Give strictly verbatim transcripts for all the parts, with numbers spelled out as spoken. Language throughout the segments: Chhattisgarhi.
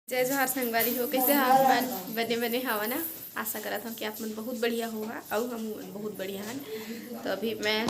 जय जोहार संगवारी हो, कइसे हो आप मन? बने बने हवा ना? आशा करत हव कि आप मन बहुत बढ़िया होहा, अउ हम बहुत बढ़िया हन। तो अभी मैं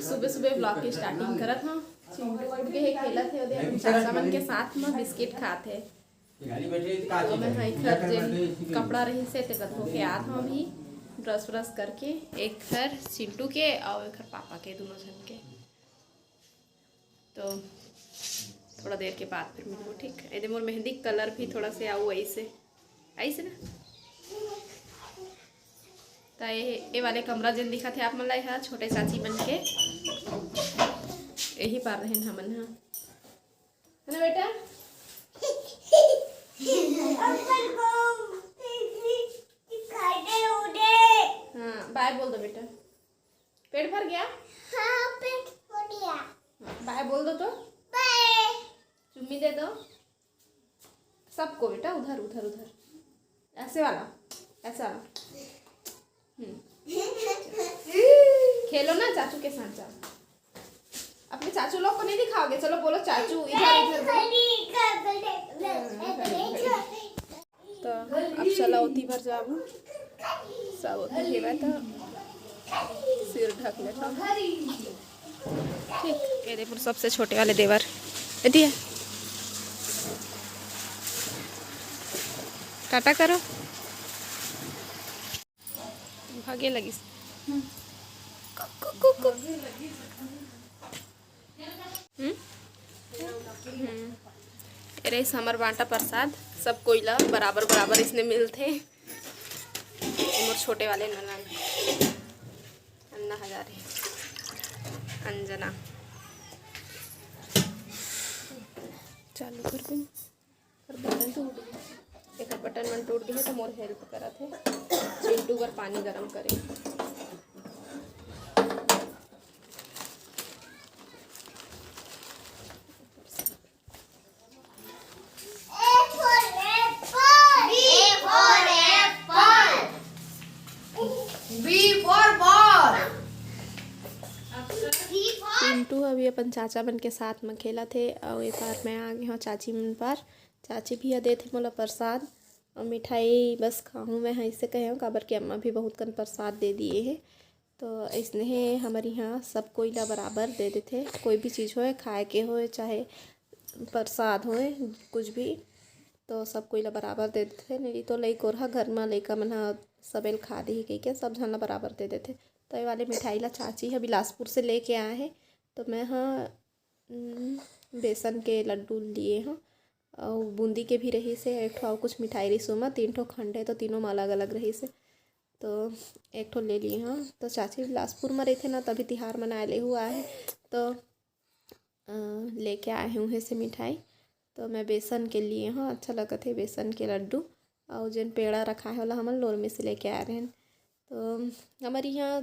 सुबह सुबह vlog के starting करत हव। चिंटू उठ गे हे, खेलत हे ओदे अपन चाचा मन के साथ म, बिस्किट खात हे। तो मैं ह एखर जेन कपड़ा रहिस हे तेकर धो के आत हव अभी, brush व्रश करके, एखर चिंटू के अउ एखर पापा के, दोनों झन के। तो थोड़ा देर के बाद फिर मिलबो, ठीक? एदे मोर मेहंदी के colour भी थोड़ा से अउ ऐसे, ऐसे ना। तो ये, ये वाले कमरा जेन दिखत हे आप मन ला, ये ह छोटे चाची मन के, यही पार रहेन हमन ह, है ना बेटा? हाँ, बाय बोल दो बेटा। पेट भर गया? हाँ, पेट भर गया। हाँ, बाय बोल दो तो। बाय। चुम्मी दे दो सबको बेटा, उधर, उधर, उधर, ऐसे वाला, ऐसे वाला। हम्म। खेलो ना चाचू के साथ, जाओ। अपने चाचू लोग को नहीं दिखाओगे? चलो बोलो चाचू, इधर, इधर बोलो। तो अब चला ओती बर जाबू, सब ओती हेवय तो सिर ढक लेता। ठीक, ये देखो सबसे छोटे वाले देवर, एती है। टाटा करो। भागे लगिस। कुक, कुक, कुक, कुक। हम्म? हम्म। एरे हमर बांटा प्रसाद, सब कोई ला बराबर बराबर इसने मिलथे। मोर छोटे वाले ननद, अन्ना हजारे, अंजना। चालू कर दे। एकर बटन टूट गे, एकर बटन मन टूट गे हे, तो मोर help करत हे। चिंटू बर पानी गरम करे। A for apple. B for apple. B for ball. B for Chintu अभी अपन चाचा मन के साथ म खेलत हे, अउ ए पार मैं आ गे हव चाची मन पार। चाची भी ह देथे मोला प्रसाद अउ मिठाई, बस खाहूँ मैं ह, अइसे कहे हव, काबर कि अम्मा भी बहुत कन प्रसाद दे दिए हे। तो अइसने हे हमर इहाँ सब कोई ला बराबर दे देथे, कोई भी चीज़ होय, खाए के होय, चाहे प्रसाद होय, कुछ भी, तो सब कोई ला बराबर दे देथे। नहीं तो लइकोरहा घर म लइका मन ह सबेल खा दिही कहिके सब झन ला बराबर दे देथे। तो ये वाले मिठाई ला चाची ह बिलासपुर से लेके आए हे, तो मैं ह उम, बेसन के लड्डू लिए हव, अउ बूंदी के भी रहिस हे, एक ठो अउ कुछ मिठाई रहिस ओमा, तीन ठो खंड हे, तो तीनों म अलग-अलग रहिस हे। तो एक ठो ले लिए हव। तो चाची बिलासपुर म रहिथे ना, तभी तिहार मनाए ले हू आहे, तो, अ, लेके आए हे उहें से मिठाई। तो मैं बेसन के लिए हव, अच्छा लगत हे बेसन के लड्डू। अउ जेन पेड़ा रखाए हे, ओला हमन लोरमी से लेके आए रहेन। तो हमर इहाँ,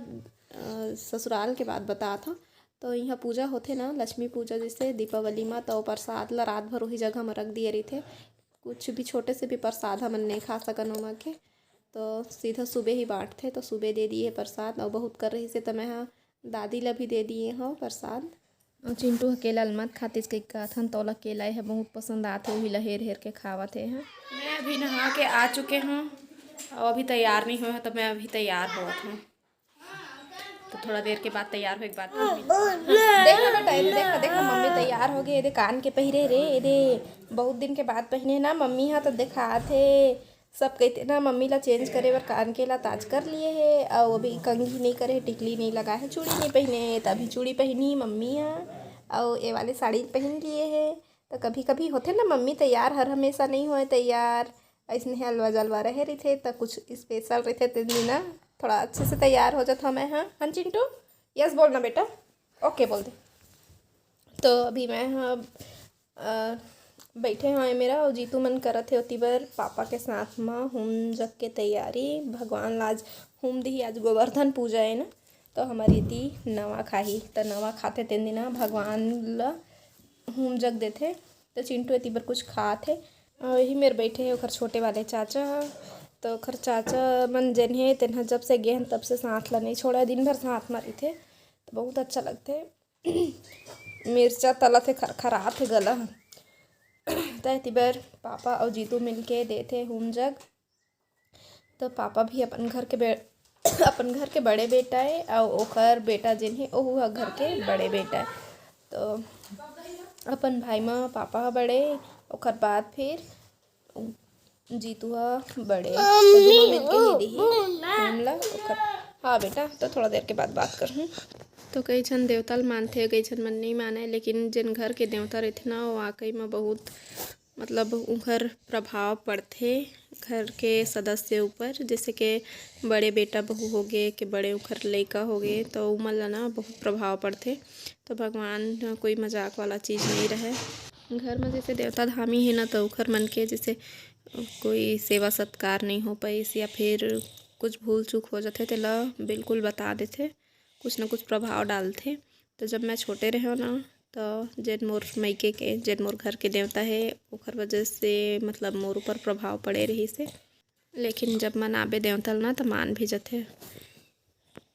अ, ससुराल के बात बतात हव, तो इहाँ पूजा होथे ना, लक्ष्मी पूजा जैसे दीपावली म, तो प्रसाद ला रात भर वही जगह म रख दिए रहिथे। कुछ भी छोटे से भी प्रसाद हमन नहीं खा सकन ओमा के, तो सीधा सुबह ही बांटथे, तो सुबह दे दिए प्रसाद, अउ बहुत कर रहिस हे, तो मैं ह दादी ला भी दे दिए हव प्रसाद। अउ चिंटू ह केला ल मत खातिस कहिके कहत हन, तोला केला एह बहुत पसंद आथे, उही ल हेर हेर के खावत हे ह। मैं अभी नहा के आ चुके हव, अउ अभी तैयार नहीं होए हव, तो मैं अभी तैयार होवत हव। तो थोड़ा देर के बाद तैयार होए के बाद फिर मिलते हैं। देखो बेटा, एदे देखो, देखो, मम्मी तैयार हो गे, एदे कान के पहिरे रे, एदे बहुत दिन के बाद पहिने ना मम्मी ह, तो देखात हे। सब कहिथे ना, मम्मी ला चेंज करे बर कान के ला ताज कर लिए हे, अउ अभी कंघी नहीं करे हे, टिकली नहीं लगाए हे, चूड़ी नहीं पहिने हे, त अभी चूड़ी पहिनी मम्मी ह, अउ ए वाले साड़ी पहिन लिए हे। त कभी-कभी होथे ना, मम्मी तैयार हर हमेशा नहीं होए तैयार, अइसने हलवा जलवा रहे रहिथे, त कुछ special रहिथे, तेन दिन ना थोड़ा अच्छे से तैयार हो जात हव मैं ह। हाँ चिंटू, yes बोलना बेटा, OK बोल दे। तो अभी मैं ह अ, बइठे हवय मेरा अउ जीतू मन करत हे ओती बर पापा के साथ म हूम जग के तैयारी। भगवान ला आज हूम दिही, आज गोवर्धन पूजा ए ना, तो हमर एती नवा खाही, त नवा खाथे तेन दिन भगवान ला हूम जग देथे। त चिंटू एती बर कुछ खात हे अउ यही मेर बइठे हे ओखर छोटे वाले चाचा ह। त ओखर चाचा मन जेन हे तेन ह जब से गे हन तब से साथ ला नइ छोड़य, दिन भर साथ म रहिथे, त बहुत अच्छा लगथे। मिर्चा तलत हे, खरखरात हे गला ह। त एती बर पापा अउ जीतू मिलके देथे हूम जग। तो पापा भी अपन घर के बे-, अपन घर के बड़े बेटा ए, अउ ओकर बेटा जेन हे, ओहू ह घर के बड़े बेटा ए। तो अपन भाई म पापा ह बड़े, ओकर बाद फिर जीतू ह बड़े, तो दूनों मिलके ही दिही हमला ओकर। हाँ बेटा, तो थोड़ा देर के बाद बात करहूँ। तो कई झन देवता ल मानथे, कई झन मन नहीं माने, लेकिन जेन घर के देवता रहिथे ना, वो वाकई में बहुत, मतलब, उंखर प्रभाव पड़थे घर के सदस्य ऊपर। जैसे के बड़े बेटा बहू होगे, के बड़े उंखर लइका होगे, तो उमन ला ना बहुत प्रभाव पड़थे। तो भगवान ह कोई मजाक वाला चीज नहीं रहे। घर में जैसे देवता धामी हे ना, तो उखर मन के जैसे कोई सेवा सत्कार नहीं हो पाइस या फिर कुछ भूल चूक हो जाथे, तेला बिल्कुल बता देथे, कुछ ना कुछ प्रभाव डालथे। तो जब मैं छोटे रहेव ना, तो जेन मोर मइके के, जेन मोर घर के देवता हे, ओखर वजह से, मतलब, मोर ऊपर प्रभाव पड़े रहिस हे। लेकिन जब मन आबे देवता ल ना, तो मान भी जथे।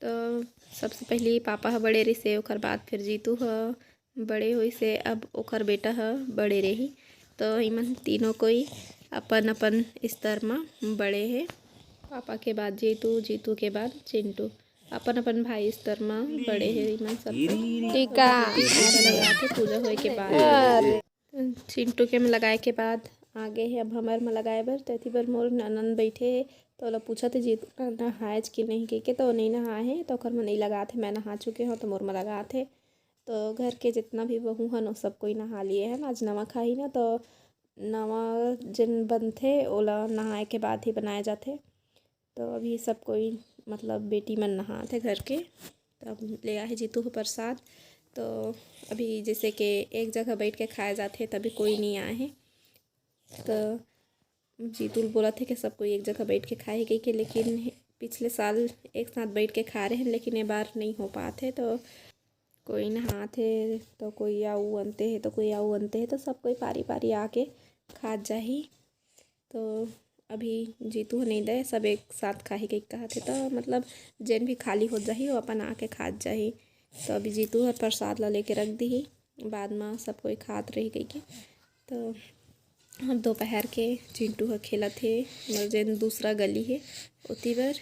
तो सबसे पहली पापा ह बड़े रहिसे, ओकर बाद फिर जीतू ह बड़े होइसे, अब ओकर बेटा ह बड़े रही। तो इमन तीनों कोई अपन अपन स्तर म बड़े हे। पापा के बाद जीतू, जीतू के बाद चिंटू, अपन अपन भाई स्तर म बड़े हे इमन सब। टीका। टीका लगाथे पूजा होए के बाद। चिंटू के में लगाए के बाद आगे हे अब हमर में लगाए बर। तो एती बर मोर ननंद बैठे हे, तो ओला पूछत हे, "जीतू नहाएच कि नहीं?" कहिके, तो नहीं नहाए हे, तो ओकर में नहीं लगात हे, "मैं नहा चुके हूँ," तो मोर में लगात हे। तो घर के जितना भी बहू हन, वो सब कोई नहा लिए हन। आज नवा खाही ना, तो नवा जेन बनथे, ओला नहाए के बाद ही बनाए जाथे। तो अभी सब कोई, मतलब, बेटी मन नहात हे घर के, तब ले आहे जीतू ह प्रसाद। तो अभी जैसे कि एक जगह बैठ के खाए जाथे, तभी कोई नहीं आए हे। तो जीतू ल बोलत हे कि सब कोई एक जगह बैठ के खाए कहिके, लेकिन पिछले साल एक साथ बैठ के खा रहे हैं, लेकिन ये बार नहीं हो पात हे। तो कोई नहात हे, तो कोई आऊ अनते हे, तो कोई आऊ अनते हे, तो सब कोई पारी पारी आके खात जाही। तो अभी जीतू ह नहीं दे, सब एक साथ खाही कहिके कहत हे, तो मतलब जेन भी खाली हो जाही, वो अपन आके खात जाही। तो अभी जीतू हर प्रसाद ला लेके रख दीही, बाद में सब कोई खात रही कहिके। तो अब दोपहर के चिंटू ह खेलत हे, मतलब जेन दूसरा गली हे, ओती बर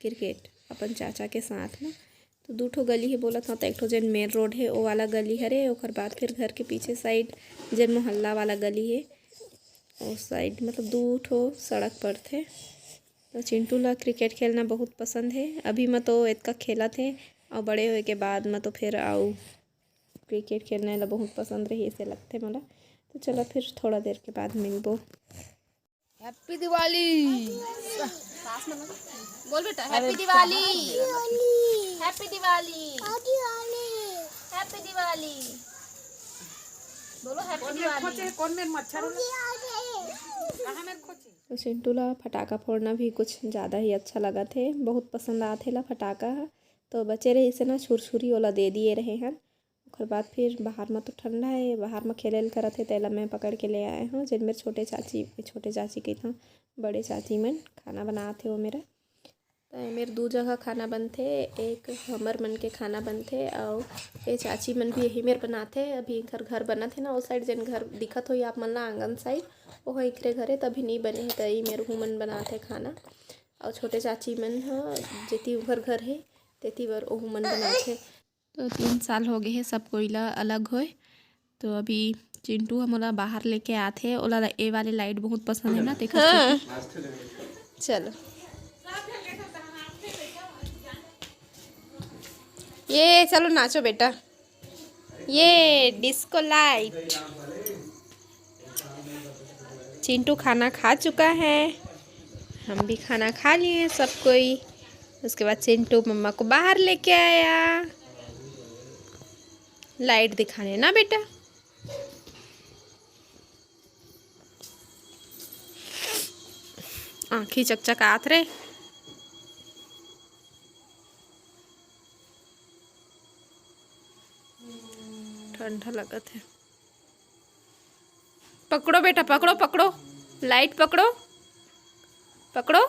क्रिकेट अपन चाचा के साथ में। तो दू ठो गली हे बोलत हव, तो एक ठो जेन मेन रोड हे, ओ वाला गली हरे, ओकर बाद फिर घर के पीछे साइड जेन मोहल्ला वाला गली हे, ओ साइड मतलब दू ठो सड़क पड़थे। तो चिंटू ला क्रिकेट खेलना बहुत पसंद हे। अभी म तो एतका खेलत हे, अउ बड़े होए के बाद म तो फिर अउ क्रिकेट खेलना एला बहुत पसंद रही, ऐसे लगथे मोला। तो चलो फिर थोड़ा देर के बाद मिलबो। हैप्पी दिवाली। बोल बेटा, अरे happy Diwali. Happy Diwali. Happy Diwali. बोलो हैप्पी कौन मेर दिवाली। खोचे, कौन मेर मच्छर होला? कहाँ मेर खोचे? तो चिंटू ला फटाका फोड़ना भी कुछ ज़्यादा ही अच्छा लगत हे, बहुत पसंद आथे ला फटाका ह। तो बचे रहिसे ना छुरछुरी, ओला दे दिए रहे हन। ओकर बाद फिर बाहर म तो ठंडा हे, बाहर म खेले ल करत हे, तेला मैं पकड़ के ले आए हव। जेन मेर छोटे चाची, छोटे चाची कहिथव, बड़े चाची मन खाना बनात हे, वो मेरा। त ए मेर दू जगह खाना बनथे, एक हमर मन के खाना बनथे, अउ ए चाची मन भी यही मेर बनाथे। अभी एकर घर बनत हे ना, ओ साइड जेन घर दिखत होही आप मन ला आंगन साइड, ओह एकरे घर हे, त अभी नइ बने हे, त ए मेर उहू मन बनाथे खाना। अउ छोटे चाची मन ह जेती उंखर घर हे, तेती बर ओहू मन बनाथे। तो तीन साल हो गए हे सब कोई ला अलग होए। तो अभी चिंटू ह मोला बाहर लेके आथे, ओला ए वाले लाइट बहुत पसंद है ना, तेकर हाँ। सेती। चलो, ये चलो नाचो बेटा, ये डिस्को लाइट। चिंटू खाना खा चुका है, हम भी खाना खा लिए सब कोई। उसके बाद चिंटू मम्मा को बाहर लेके आया लाइट दिखाने ना बेटा। आँखी चकचकात रे। ठंडा लगत है। पकड़ो बेटा, पकड़ो, पकड़ो, लाइट पकड़ो, पकड़ो।